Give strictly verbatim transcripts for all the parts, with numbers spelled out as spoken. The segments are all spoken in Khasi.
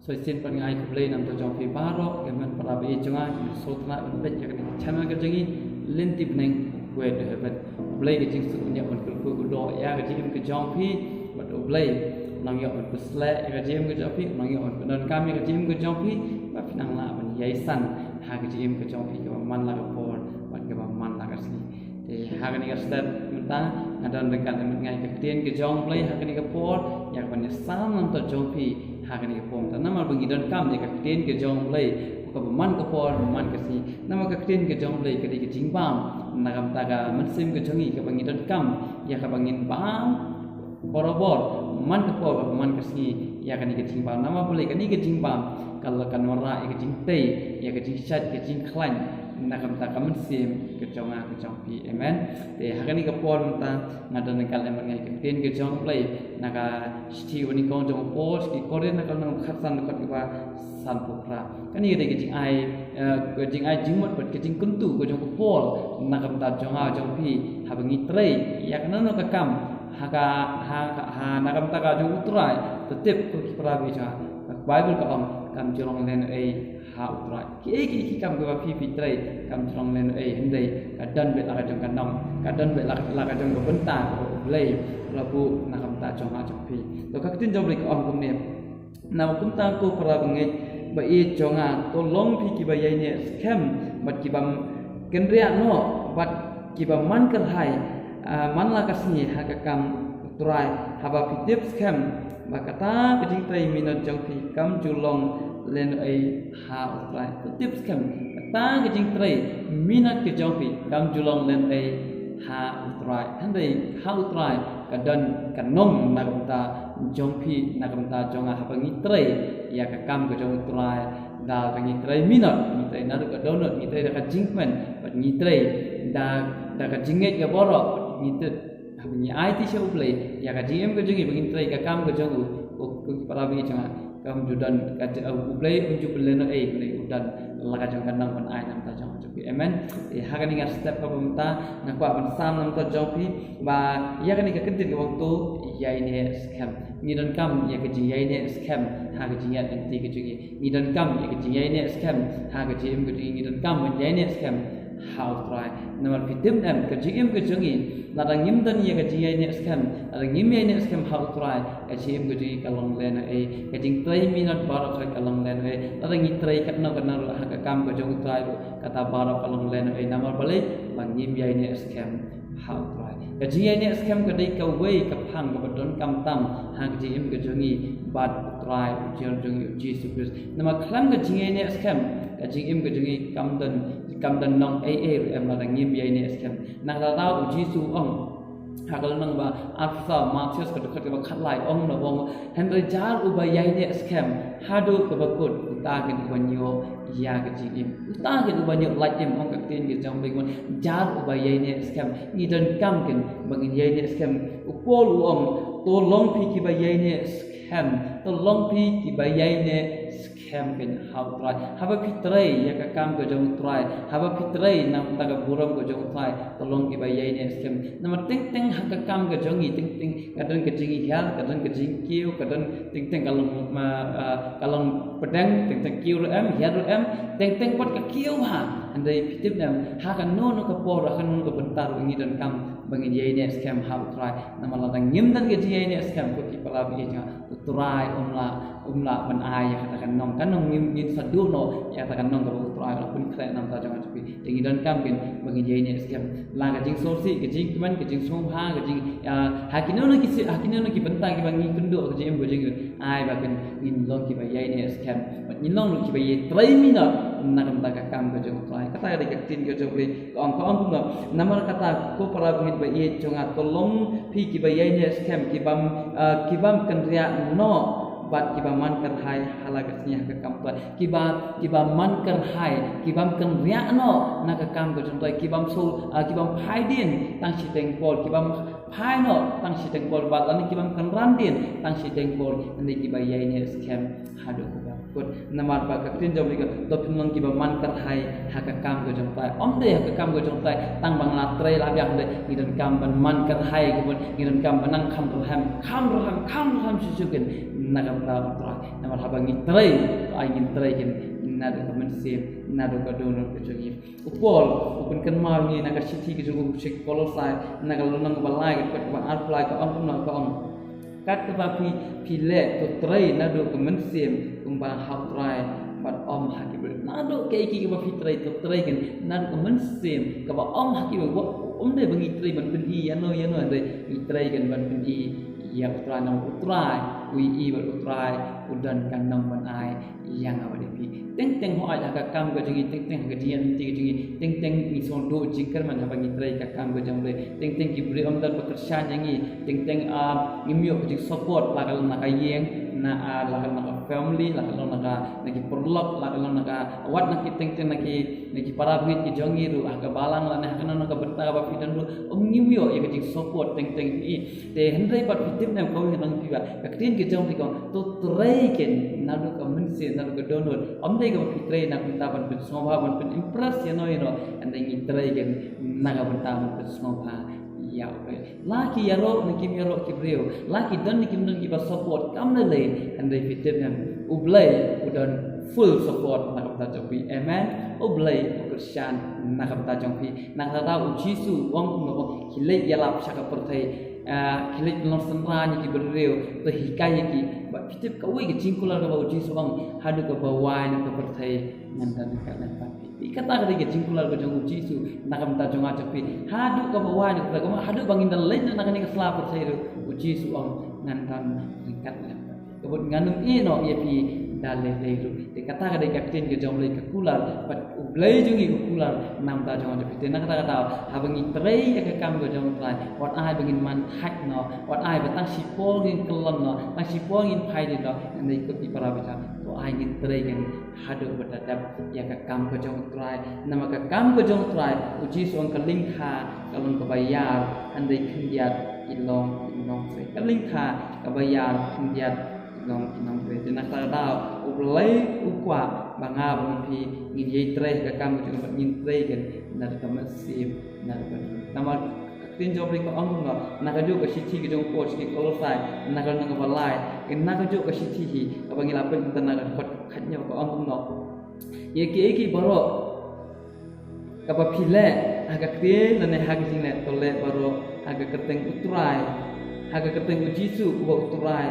Shisien pat nga ai khublei na ka bynta jong phi baroh, ïa ki para baieit jong nga, ki sngewtynnat ban peit ïa kane ka channel ka jong ngi, Lynti Bneng, Way to Heaven. Khublei, ka jingsuk un ïa ban kyrkhu kyrdoh ïa ka jingim ka jong phi, bad U Blei un nang ïa ban pynsleh ïa ka jingim ka jong phi, un nang ïa ban pyndonkam ïa ka jingim ka jong phi, ba phin nang lah ban ïaisam ha ka jingim ka jong phi kaba man la ka por bad kaba man la ka sngi. Te ha kane ka step mynta nga don ryngkat lem bad nga ïa ka ktien ka jong U Blei ha kane ka por, ïa kaban ïasam na ka bynta jong phi ha kane ka por mynta. Namar ba ngi donkam ïa ka ktien ka jong U Blei, kaba man ka por man ka sngi. Namar ka ktien ka jong U Blei ka dei ka jingbam na ka bynta ka mynsiem ka jong ngi, kaba ngi donkam ïa kaba ngin bam barabor, man ka por man ka sngi, ïa kane ka jingbam. Namar balei? Kane ka jingbam ka la, kan wanrah ïa ka jingtei, ïa ka jingshait, ka jingkhlaiñ na ka bynta ka mynsiem ka jong nga ka jong phi. Amen. Te ha kane ka por mynta nga don ryngkat lem bad nga ïa ka ktien ka jong U Blei na ka shithi ba nyngkong jong u Paul sha ki Korinth, na ka lynnong khatsan, dkhot kaba sanphew phra. Kane ka dei ka jingai, eh, ka jingai jingmut bad ka jingkyntu ka jong u Paul na ka bynta jong nga jong phi, haba ngi trei ïa kano kano ka kam, ha ka, ha, ha, na ka bynta ka jong U Trai, to tip, ko ki para baieit jong nga. Ka Baibl ka ong, kam ju long lehnohei ha U Trai. Kiei kiei ki kam kiba phi phi trei, kam ju long lehnohei, hynrei ka don beit la ka jong ka nong, ka don beit la, la ka jong ka bynta kaba U Blei u la buh na ka bynta jong nga jong phi. To ka ktien jong U Blei ka ong kumne: Namar kumta, ko para bangeit baieit jong nga, to long phi kiba ïaineh skhem bad kibym kynriah noh bad kiba man kyrhai, ah, man la ka sngi ha ka kam U Trai, haba phi tip skhem ba kata ka jingtrei minot jong phi kam ju long lehnohei ha U Trai. Phi tip skhem, kata ka jingtrei minot ka jong phi kam ju long lehnohei ha U Trai. Hynrei ha U Trai ka don ka nong na ka bynta jong phi, na ka bynta jong nga, haba ngi trei ïa ka kam ka jong U Trai. Da ka ngi trei minot, ngi trei naduh ka dohnud, ngi trei da ka jingkmen, bad ngi trei da, da ka jingngeit ka baroh, ngi trei, haba ngi aiti sha U Blei ïa ka jingim ka jong ngi ba ngin trei ka kam ka jong u, ko, ko ki para bangeit jong nga, kam ju don ka, U Blei um ju pynlehnohei, U Blei u don la ka jong ka nong ban ai na ka bynta jong nga jong phi. Amen. Te ha kane ka step kaba mynta nga kwah ban sam na ka bynta jong phi ba ïa kane ka kyntien kaba ong to ïaineh skhem. Ngi donkam ïa ka jingïaineh skhem ha ka jingïaid lynti ka jong ngi. Ngi donkam ïa ka jingïaineh skhem ha ka jingim ka jong ngi. Ngi donkam ban ïaineh skhem ha U Trai. Namar phi tip ne em, ka jingim ka jong ngi, lada ngim don ïa ka jingïaineh skhem, lada ngim ïaineh skhem ha U Trai, ka jingim ka jong ngi ka long lehnohei. Ka jingtrei minot baroh ka long lehnohei. Lada ngi trei katno katno ruh ha ka kam ka jong U Trai ruh, kata baroh ka long lehnohei. Namar balei? Ba ngim ïaineh skhem ha U Trai. Ka jingïaineh skhem ka dei kawei ka phang kaba donkam tam ha ka jingim ka jong ngi bad U Trai, U Trai jong ngi, U Jisu Khrist. Namar khlem ka jingïaineh skhem, ka jingim ka jong ngi kam don, kam don nongei ei ruh em lada ngim ïaineh skhem. Na kata daw U Jisu u ong ha ka lynnong ba arphew saw, Mathaios ka dkhot kaba khatlai, ong na, ong: Hynrei jar uba ïaineh skhem haduh kaba kut, uta keiñ uban ïoh ïa ka jingim. Uta keiñ uban ïoh lait im, ong ka ktien ka jong U Blei. Jar uba ïaineh skhem. Ngi donkam keiñ ba ngin ïaineh skhem. U Paul u ong, to long phi kiba ïaineh skhem. To long phi kiba ïaineh skhem keiñ ha U Trai. Haba phi trei ïa ka kam ka jong U Trai, haba phi trei na ka bynta ka burom ka jong U Trai, to long kiba ïaineh skhem. Namar teng teng ha ka kam ka jong ngi, teng teng ka don ka jinghiar, ka don ka jingkiew, ka don, teng teng ka long, ma, ah, ka long pdeng, teng teng kiew ruh em, hiar ruh em, teng teng pat ka kiew bha. Hynrei phi tip ne em, ha kano kano ka por, ha kano kano ka bynta ruh ngi donkam ba ngin ïaineh skhem ha U Trai. Namar lada ngim don ka jingïaineh skhem, ko ki para bangeit jong nga, U Trai um lah, um lah ban ai ïa kata ka nong. Ka nong ngin, ngin sa duh noh ïa kata ka nong kaba U Trai u la pynkhreh na ka bynta jong nga jong phi. Te ngi donkam keiñ ba ngin ïaineh skhem. La ka jingsngewsih, ka jingkmen, ka jingsngewbha, ka jing, ïa, ha kino kino ki si, ha kino kino ki bynta kiba ngi kynduh ha ka jingim ka jong ngi, ai ba keiñ ngin long kiba ïaineh skhem. Bad ngin long ruh kiba ïatrei minot na ka bynta ka kam ka jong U Trai. Kata ka dei ka ktien ka jong U Blei. Ka ong, ka ong kumno? Namar kata, ko para bangeit baieit jong nga, to long phi kiba ïaineh skhem, kibym, ah, kibym kynriah noh bad kiba man kyrhai ha la ka sngi ha ka kam U Trai. Kiba, kiba man kyrhai, kibym kynriah noh na ka kam ka jong U Trai, kibym shu, ah, kibym phai dien tang shiteng por, kibym phai noh tang shiteng por bad lane kibym kynran dien tang shiteng por, hynrei kiba ïaineh skhem haduh kaba kut. Namar ba ka ktien jong U Blei ka ong, to phin long kiba man kyrhai ha ka kam ka jong U Trai. Ym dei ha ka kam ka jong U Trai tang ba nga la trei la biang, hynrei ngi donkam ban man kyrhai, ngi donkam ban nang kham rhem, kham rhem, kham rhem shuh shuh keiñ Na ka bynta U Trai. Namar haba ngi trei, to ai ngin trei kein naduh ka mynsiem, naduh ka dohnud ka jong ngi. U Paul u pynkynmaw ïa ngi na ka shithi ka jong u sha ki Kolosai, na ka lynnong ba lai, ka dkhot ba arphew lai, ka ong kumno, ka ong: Kat kaba phi, phi leh, to trei naduh ka mynsiem kumba ha U Trai, bad ym ha ki briew. Naduh kaei kaei kaba phi trei, to trei kein naduh ka mynsiem kaba ym ha ki briew. Ym dei ba ngi trei ban pyni ïano ïano, hynrei ngi trei kein ban pyni ïa U Trai, namar U Trai u ïohi bad U Trai u don ka nong ban ai ïa nga bad ïa phi. Teng teng hooid ha ka kam ka jong ngi, teng teng ha ka jingïaid lynti ka jong ngi, teng teng ngi sngewduh jingkyrmen haba ngi trei ka kam ka jong U Blei, teng teng ki briew ym don ba kyrshan ïa ngi, teng teng, ah, ngim ïoh ka jingsupport, la ka long na ka ïing, na, ah, la ka long na ka family, la ka long na ka, na ki paralok, la ka long na ka, wat na ki, teng teng na ki, na ki para bangeit ki jong ngi ruh, ha ka balang lane ha kano kano ka bynta kaba phi don ruh, ym, ngim ïoh ïa ka jingsupport teng teng hi. Te hynrei pat phi tip ne em, kawei ngan ong ïa phi ba ka ktien ka jong U Blei ka ong, to trei kein naduh ka mynsiem, naduh ka dohnud. Ym dei kaba phi trei na ka bynta ban pynsngewbha, ban pynimpress ïano ïano, hynrei ngi trei kein na ka bynta ban pynsngewbha ïa U Blei. La ki ïaroh ne kim ïaroh ki briew, la ki don ne kim don kiba support, kam lei lei, hynrei phi tip ne em, U Blei u don full support na ka bynta jong phi. Amen. U Blei u kyrshan na ka bynta jong phi. Na kata ka daw U Jisu u ong kumno, u ong, khie leit ïalap sha ka pyrthei, ah, khie leit pynlong synran ïa ki briew, to hikai ïa ki. Bad phi tip kawei ka jingkular kaba U Jisu u ong, haduh kaba wai na ka pyrthei ngan don ryngkat lem bad phi. Te kata ka dei ka jingkular ka jong U Jisu na ka bynta jong nga jong phi. Haduh kaba wai na ka pyrthei, kumba haduh ba ngin da leit na kane ka sla pyrthei ruh, U Jisu u ong ngan don ryngkat lem bad phi. Ka mut ngan ym ïehnoh ïa phi da lei lei ruh. Te kata ka dei ka ktien ka jong U Blei ka kular, bad U Blei jong ngi u kular na ka bynta jong nga jong phi. Te na kata ka daw haba ngi trei ïa ka kam ka jong U Trai, wat ai ba ngin man thait noh, wat ai ba tang shipor ngin kyllon noh, tang shipor ngin phai dien noh, hynrei ko ki para bangeit, to ai ngin trei kein haduh ba da dep ïa ka kam ka jong U Trai. Namar ka kam ka jong U Trai, U Jisu u ong, ka lyngkha ka long kaba ïar, hynrei khyndiat ki long ki nongtrei. Ka lyngkha kaba ïar, khyndiat ki long ki nongtrei. Te na kata ka daw U Blei u kwah ba nga bad phi ngin ïai trei ha ka kam ka jong U Trai, ngin trei kein naduh ka mynsiem, naduh ka dohnud. Namar ka ktien jong U Blei ka ong kumno, na kajuh ka shithi ka jong u Paul sha ki Kolosai, na ka lynnong kaba lai, na kajuh ka shithi hi kaba ngi la pule mynta, na ka dkhot khathynñiew, ka ong kumno: Ïa kiei kiei baroh kaba phi leh, ha ka ktien lane ha ka jingleh, to leh baroh ha ka kyrteng U Trai, ha ka kyrteng U Jisu uba U Trai,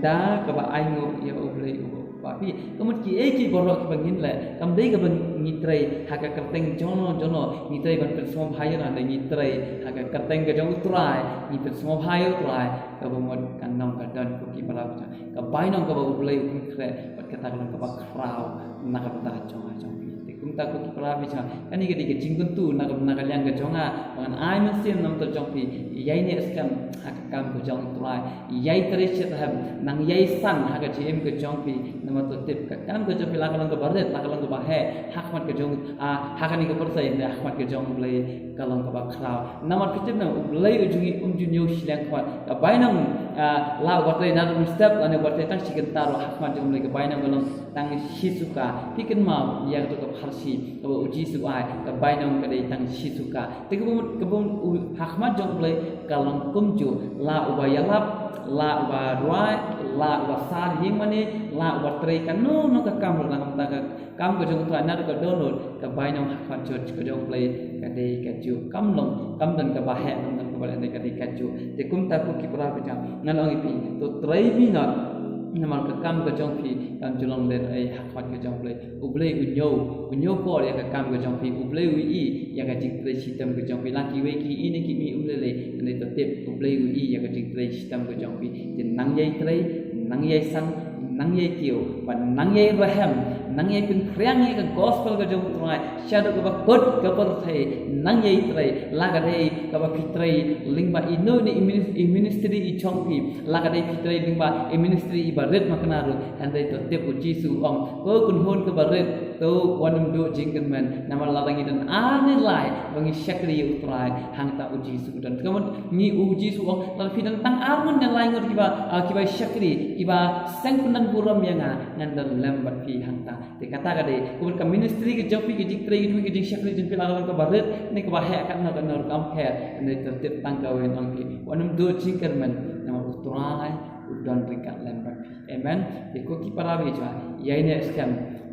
da kaba ainguh ïa U Blei uba U Kpa phi. Ka mut kiei kiei baroh kiba ngin leh, kam dei kaba ngi trei ha ka kyrteng jongno jongno, ngi trei ban pynsngewbha ïano, hynrei ngi trei ha ka kyrteng ka jong U Trai, ngi pynsngewbha ïa U Trai, kaba mut ka nong ka don, ko ki para bangeit, ka bainong kaba U Blei u pynkhreh, bad kata ka long kaba khraw na ka bynta jong nga jong phi. Te kumta ko ki para bangeit, kane ka dei ka jingkyntu na ka, na ka liang ka jong nga, ba ngan ai mynsiem na ka bynta jong phi, ïai neh skhem ha ka kam ka jong U Trai, ïai trei shitrhem, nang ïai san ha ka jingim ka jong phi. Namar to tip, ka kam ka jong phi, la ka long kaba rit, la ka long kaba heh, ha khmat ka jong, ah, ha kane ka pyrthei, ne ha khmat ka jong U Blei ka long kaba khraw. Namar phi tip ne em, U Blei u jong ngi um ju ñiew shiliang khmat. Ka bainong, ah, la uba trei naduh mynstep, lane uba trei tang shi kynta ruh, ha khmat jong U Blei ka bainong ka long tang shi suka. Phi kynmaw ïa kato ka pharshi kaba U Jisu u ai, ka bainong ka dei tang shi suka. Te kaba mut, kaba mut u, ha khmat jong U Blei ka long kumjuh, la uba ïalap, la uba rwai, la uba sar ïing mane, la uba trei kano kano ka kam ruh, na ka bynta ka kam ka jong U Trai, naduh ka dohnud, ka bainong ha khmat jong, ka jong U Blei ka dei kajuh. Kam long, kam don kaba heh, kam don kaba leh, ka dei kajuh. Te kumta ko ki para bangeit, ngan ong ïa phi, to trei minot. Namar ka kam ka jong phi kam ju long lehnohei ha khmat ka jong U Blei. U Blei u ñiew, u ñiewkor ïa ka kam ka jong phi. U Blei u ïohi ïa ka jingtrei shitom ka jong phi. La kiwei ki ïohi ne kim ïohi, um lei lei, hynrei to tip, U Blei u ïohi ïa ka jingtrei shitom ka jong phi. Te nang ïai trei, nang ïai san, nang ïai kiew, bad nang ïai rhem, nang ïai pynphriang ïa ka gospel ka jong U Trai shaduh kaba kut ka pyrthei. Nang ïai trei, la ka dei kaba phi trei lyngba ino ino i minis-, i ministry i jong phi, la ka dei phi trei lyngba i ministry iba rit makna ruh, hynrei to tip, U Jisu u ong, ko kynhun kaba rit, to wat nym duh jingkyrmen, namar lada ngi don ar ne lai ba ngi shakri ïa U Trai, hangta U Jisu u don. Ka mut ngi, U Jisu u ong, lada phi don tang ar ngut ne lai ngut kiba, ah, kiba shakri, kiba seng pyndonburom ïa nga, ngan don lem bad phi hangta. Te kata ka dei, ka mut ka ministry ka jong phi, ka jingtrei ka jong phi, ka jingshakri jong phi, la ka long kaba rit ne kaba heh katno katno ruh, kam pher, hynrei to tip, tang kawei ngan ong ïa phi, wat nym duh jingkyrmen, namar U Trai u don ryngkat lem bad phi. Amen. Ïa ko ki para bangeit jong nga, ïaineh skhem,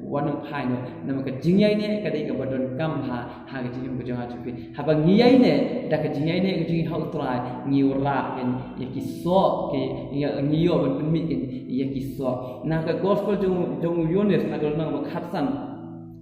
wat nym phai noh. Namar ka jingïaineh ka dei kaba donkam ha, ha ka jingim ka jong nga jong phi. Haba ngi ïaineh, da ka jingïaineh ka jong ngi ha U Trai, ngi wanrah kein ïa ki soh, ki, ïa, ngi ïoh ban pynmih kein ïa ki soh. Na ka gospel jong, jong u Ïoannis, na ka lynnong ba khatsan,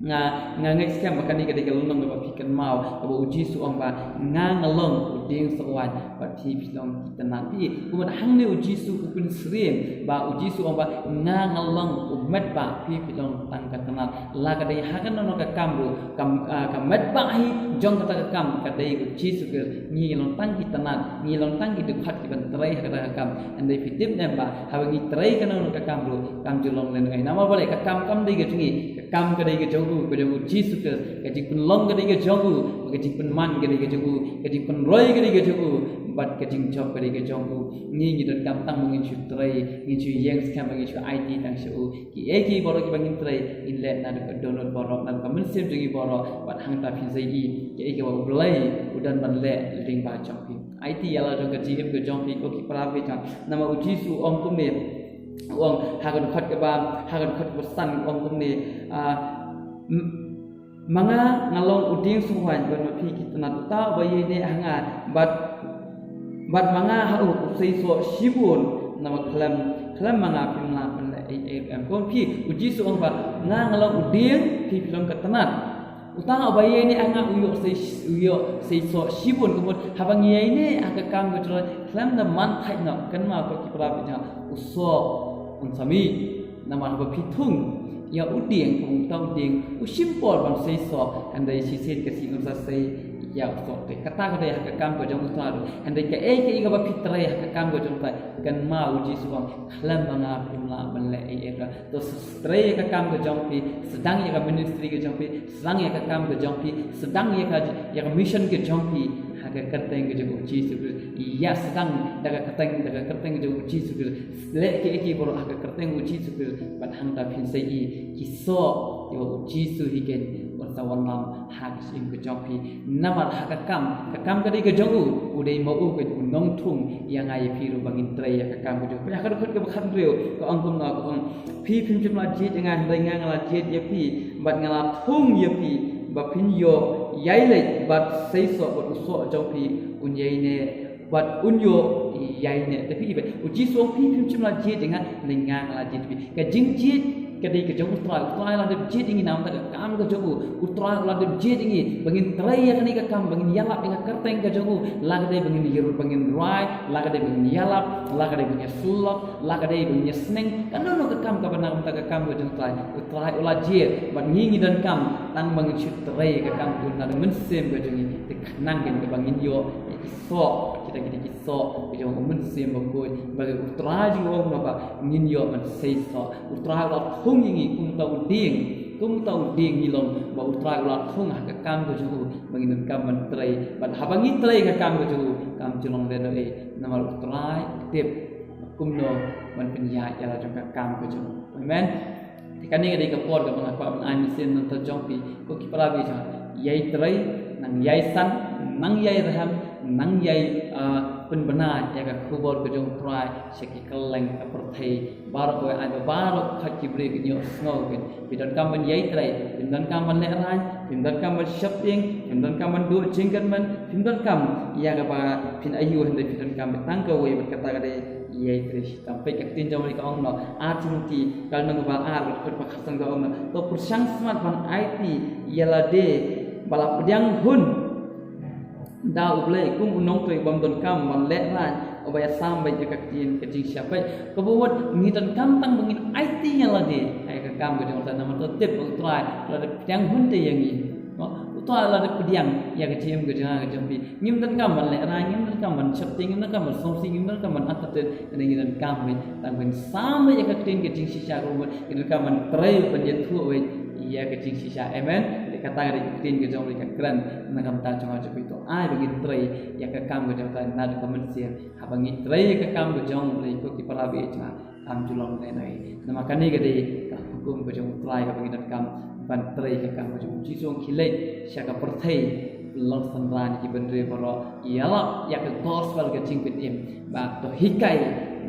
nga, nga ngeit skhem ba kane ka dei ka lynnong kaba phi kynmaw, kaba U Jisu u ong ba, nga nga long u dieng soh waiñ, bad phi phi long ki tnat. Phi, kumta hangne U Jisu u pynsyriem, ba U Jisu u ong ba, nga nga long u met, bad phi phi long tang ka tnat. La ka dei ha kano kano ka kam ruh, kam, ah, ka met bad hi jong kata ka kam ka dei U Jisu Khrist. Ngi long tang ki tnat, ngi long tang ki dkhot kiban trei ha kata ka kam. Hynrei phi tip ne em ba haba ngi trei kano kano ka kam ruh, kam ju long lehnohei. Namar balei? Ka kam kam dei ka jong ngi, ka kam ka dei ka jong u, ka jong U Jisu Khrist. Ka jingpynlong ka dei ka jong u, ka jingpynman ka dei ka jong u, ka jingpynroi ka dei ka jong u, bad ka jingjop ka dei ka jong u. Ngi ngi donkam tang ba ngin shu trei, ngin shu ïeng skhem, ba ngin shu aiti tang sha u. Kiei kiei baroh kiba ngin trei, ngin leh naduh ka dohnud baroh, naduh ka mynsiem jong ngi baroh, bad hangta phin sa ïohi kiei kiei ba U Blei u don ban leh lyngba jong phi. Aiti ïa la jong ka jingim ka jong phi, ko ki para bangeit jong nga. Namar U Jisu u ong kumne, u ong ha ka dkhot kaba, ha ka dkhot kaba san u ong kumne, ah, m-, ma nga nga long u dieng soh waiñ, bad ma phi ki tnat. Uta uba ïaineh ha nga, bad, bad ma nga ha u, u sei soh shibun, namar khlem, khlem ma nga phim lah ban leh ei ei ruh em. Ko phi, U Jisu u ong ba, nga nga long u dieng, phi phi long ka tnat. Uta uba ïaineh ha nga u ïoh sei, u ïoh sei soh shibun. Kumta haba ngi ïaineh ha ka kam ka jong U Trai, khlem da man thait noh, kynmaw ko ki para bangeit jong nga, u soh un sa mih. Namar haba phi thung ïa u dieng, kumta u dieng u shim por ban sei soh, hynrei shisien ka sngi un sa sei ïa u soh te. Kata ka dei ha ka kam ka jong U Trai ruh. Hynrei kaei kaei kaba phi trei ha ka kam ka jong U Trai, kynmaw U Jisu u ong, khlem ma nga phim lah ban leh ei ei ruh. To s-, trei ïa ka kam ka jong phi, sdang ïa ka ministry ka jong phi, sdang ïa ka kam ka jong phi, sdang ïa ka, ïa ka mission ka jong phi ha ka kyrteng ka jong U Jisu Khrist. Ïa sdang da ka kyrteng, da ka kyrteng ka jong U Jisu Khrist. Leh kiei kiei baroh ha ka kyrteng U Jisu Khrist, bad hangta phin sa ïohi ki soh, ïa U Jisu hi kein un sa wanlam ha ka jingim ka jong phi. Namar ha ka kam, ka kam ka dei ka jong u, u dei ma u kein u nongthung ïa nga ïa phi ruh ba ngin trei ïa ka kam ka jong u. Ha ka dkhot kaba khathynriew ka ong kumno, ka ong, phi phim shym la jied ïa nga, hynrei nga nga la jied ïa phi, bad nga la thung ïa phi, ba phin ïoh ïai leit bad sei soh, bad u soh jong phi un ïaineh, bad un ïoh ïaineh. Te phi i ba U Jisu u ong, phi phim shym la jied ïa nga, hynrei nga nga la jied ïa phi. Ka jingjied ka dei ka jong U Trai. U Trai la dep jied ïa ngi namar ka kam ka jong u. U Trai la dep jied ïa ngi ba ngin trei ïa kane ka kam, ba ngin ïalap ïa ka kyrteng ka jong u. La ka dei ba ngin ïa, ba ngin rwai, la ka dei ba ngin ïalap, la ka dei ba ngin ïasulap, la ka dei ba ngin ïasneng. Kano kano ka kam kaba na ka bynta ka kam ka jong U Trai, U Trai u la jied. Bad ngi ngi donkam tang ba ngin shu trei ïa ka kam ka jong U Trai da ka mynsiem ka jong ngi. Te khnang kein kaba ngin ïoh ïa ki soh, kita kita ki soh ka jong U Mynsiem Bakhuid. Ba U Trai jong u ong ba ngin ïoh ban sei soh. U Trai u la thung ïa ngi kum uta u dieng, kum uta u dieng ngi long, ba U Trai u la thung ha ka kam ka jong u ba ngin donkam ban trei. Bad haba ngi trei ka kam ka jong u, kam ju long lehnohei, namar U Trai u tip kumno ban pynïaid ïa la jong ka kam ka jong u. Amen. Te kane ka dei ka por kaba nga kwah ban ai mynsiem na ka bynta jong phi, ko ki para bangeit jong nga. Ïai trei, nang ïai san, nang ïai rhem, nang ïai, ah, pynbna ïa ka khubor ka jong U Trai sha ki kylleng ka pyrthei baroh, kawei ai ba baroh ka ki briew kin ïohsngew kein. Phi donkam ban ïai trei, phim donkam ban lehraiñ, phim donkam ban sheptieng, phim donkam ban duh jingkyrmen, phim donkam ïa kaba phin ayu, hynrei phi donkam tang kawei, bad kata ka dei ïai trei shitom. Peit ka ktien jong U Blei ka ong kumno, Ar Timothy ka lynnong kaba ar, ka dkhot ba khatsan ka ong kumno, to pyrshang smat ban aiti ïa lade ba la pdiang hun da U Blei kum u nongtrei ubym donkam ban lehraiñ, uba ïasam beit ïa ka ktien ka jingshisha. Peit, kaba mut ngi donkam tang ba ngin aiti ïa lade ha ka kam ka jong U Trai, namar to tip ba U Trai u la dep pdiang hun te ïa ngi. Mo, U Trai u la dep pdiang ïa ka jingim ka jong nga ka jong phi. Ngim donkam ban lehraiñ, ngim donkam ban sheptieng, ngim donkam ban sngewsih, ngim donkam ban entertain, hynrei ngi donkam beit tang ban sam beit ïa ka ktien ka jingshisha, ka mut ngi donkam ban trei ban ïathuh beit ïa ka jingshisha. Amen. Te kata ka dei ka ktien ka jong U Blei ka kren na ka bynta jong nga jong phi, to ai ba ngin trei ïa ka kam ka jong U Trai naduh ka mynsiem. Haba ngi trei ïa ka kam ka jong U Blei, ko ki para bangeit jong nga, kam ju long lehnohei. Namar kane ka dei ka hukum ka jong U Trai kaba ngi donkam ban trei ka kam ka jong U. Jisu u ong khie leit sha ka pyrthei, pynlong synran ïa ki bynriew baroh, ïalap ïa ka gospel ka jingpynim, bad to hikai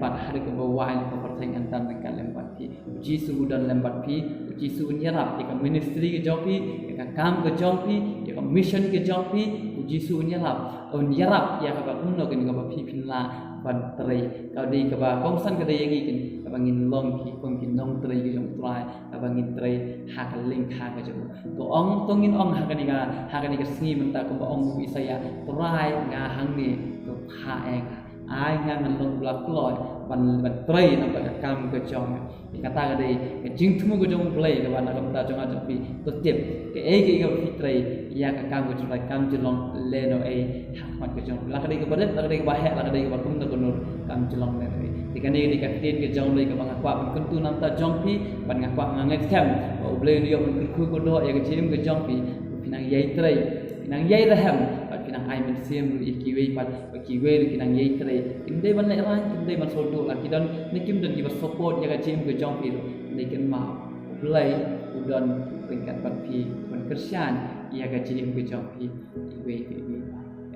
Bad haduh kaba wai lyngba ka pyrthei ngan don ryngkat lem bad phi. U Jisu u don lem bad phi. U Jisu un ïarap ïa ka ministry ka jong phi, ïa ka kam ka jong phi, ïa ka mission ka jong phi. U Jisu un ïarap, un ïarap ïa kaba kumno kane kaba phi phin lah ban trei. Ka dei kaba kongsan ka dei ïa ngi kane kaba ngin long ki kum ki nongtrei ka jong U Trai, kaba ngin trei ha ka lyngkha ka jong U. To ong, to ngin ong ha kane ka, ha kane ka sngi mynta kumba ong u Isaïah, Trai nga hangne, to phah ïa nga. Ai nga ngan long u la kloi ban, ban trei namar ka kam ka jong me. Kata ka dei ka jingthmu ka jong U Blei kaba na ka bynta jong nga jong phi. To tip kaei kaei kaba phi trei ïa ka kam ka jong U Trai, kam ju long lehnohei ha khmat ka jong U Blei. La ka dei kaba rit, la ka dei kaba heh, la ka dei kaba kumno kumno, kam ju long lehnohei. Te kane ka dei ka ktien ka jong U Blei kaba nga kwah ban kyntu na ka bynta jong phi, bad nga kwah, nga ngeit skhem ba U Blei un ïoh ban kyrkhu kyrdoh ïa ka jingim ka jong phi. Phi nang ïai trei, phi nang ïai rhem, bad phi nang ai mynsiem ruh ïa kiwei pat, ba kiwei ruh ki nang ïai trei. Kim dei ban lehraiñ, kim dei ban sngewthuh, la ki don ne kim don kiba support ïa ka jingim ka jong phi ruh, hynrei kynmaw, U Blei u don ryngkat bad phi, u ban kyrshan ïa ka jingim ka jong phi iwei pa iwei.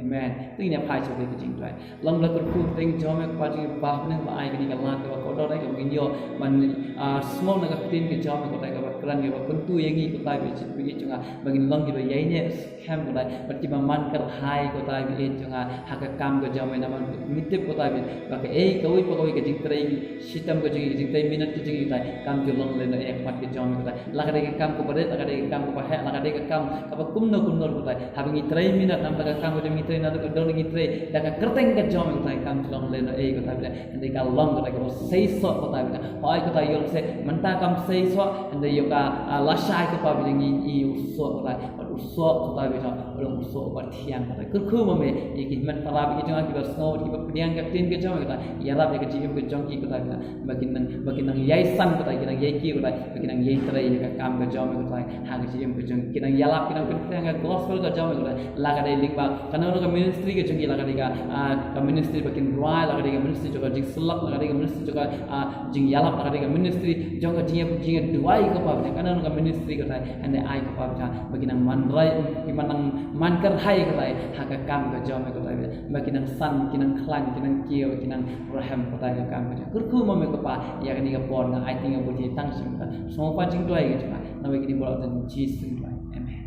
Amen. Te ngin ïa phai sha ka jingduwai. Long ba la kyrkhu ka ktien jong me, Kpa jong ngi ba ha bneng, ba ai kane ka lad kaba kordor, kaba ngin ïoh ban, ah, sngew na ka ktien ka jong me, Kpa, kaba kren, kaba kyntu ïa ngi, Kpa, ba ïeit jong nga, ba ngin long kiba ïaineh skhem, Kpa, bad kiba man kyrhai, Kpa, ba ïeit jong nga, ha ka kam ka jong me. Namar ngi tip, Kpa, ba kaei kawei pa kawei ka jingtrei shitom ka jong ngi, ka jingtrei minot ka jong ngi, Kpa, kam ju long lehnohei ha khmat ka jong me, Kpa. La ka dei ka kam kaba rit, la ka dei ka kam kaba heh, la ka dei ka kam kaba kumno kumno, Kpa, haba ngi trei minot namar ka kam ka jong ngi, trei na ka dor ngi trei da ka kyrteng ka jong me, Kpa, kam ju long lehnohei, Kpa, hynrei ka long, Kpa, kaba seisoh, Kpa. Hooid, Kpa, ïoh lehse mynta kam seisoh, hynrei ïoh ka, ah, lashai, Kpa, ba ngi ïoh u soh, Kpa. Bad u soh, Kpa, ba jong, bad u soh uba thiang, Kpa. Kyrkhu ma me ïa ki hynmen para bangeit jong nga kiba sngew, kiba pdiang ka ktien ka jong me, Kpa. Ïarap ïa ka jingim ka jong ki, Kpa, ba kin nang, ba kin nang ïai san, Kpa, kin nang ïai kiew, Kpa, ba kin nang ïai trei ïa ka kam ka jong me, Kpa, ha ka jingim ka jong ki. Kin nang ïalap, kin nang pynkhiah ïa ka gospel ka jong me, Kpa. La ka dei lyngba kano kano ka ministry ka jong ki, la ka dei ka, ah, ka ministry ba kin rwai, la ka dei ka ministry jong ka jingsyllok, la ka dei ka ministry jong ka, ah, jingïalap, la ka dei ka ministry jong ka jingïa, jingïaduwai, Kpa, ba kano kano ka ministry, Kpa, hynrei ai, Kpa, ba kin nang man rai, kin nang man kyrhai, Kpa, ha ka kam ka jong me, Kpa, ba kin nang san, kin nang khlaiñ, kin nang kiew, kin nang rhem, Kpa, ha ka kam ka jong. Kyrkhu ma me, Kpa, ïa kane ka por nga aiti, nga bud ïa tang sha me, Kpa. Sngewbha jingduwai ka jong nga, namar kine baroh ha ka kyrteng Jisu ngi duwai. Amen.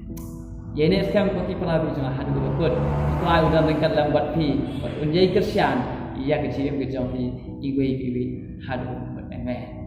Ïaineh skhem ko ki para bangeit jong nga haduh kaba kut. U Trai u don ryngkat lem bad phi, bad un ïai kyrshan ïa ka jingim ka jong phi iwei pa iwei haduh kaba kut. Amen.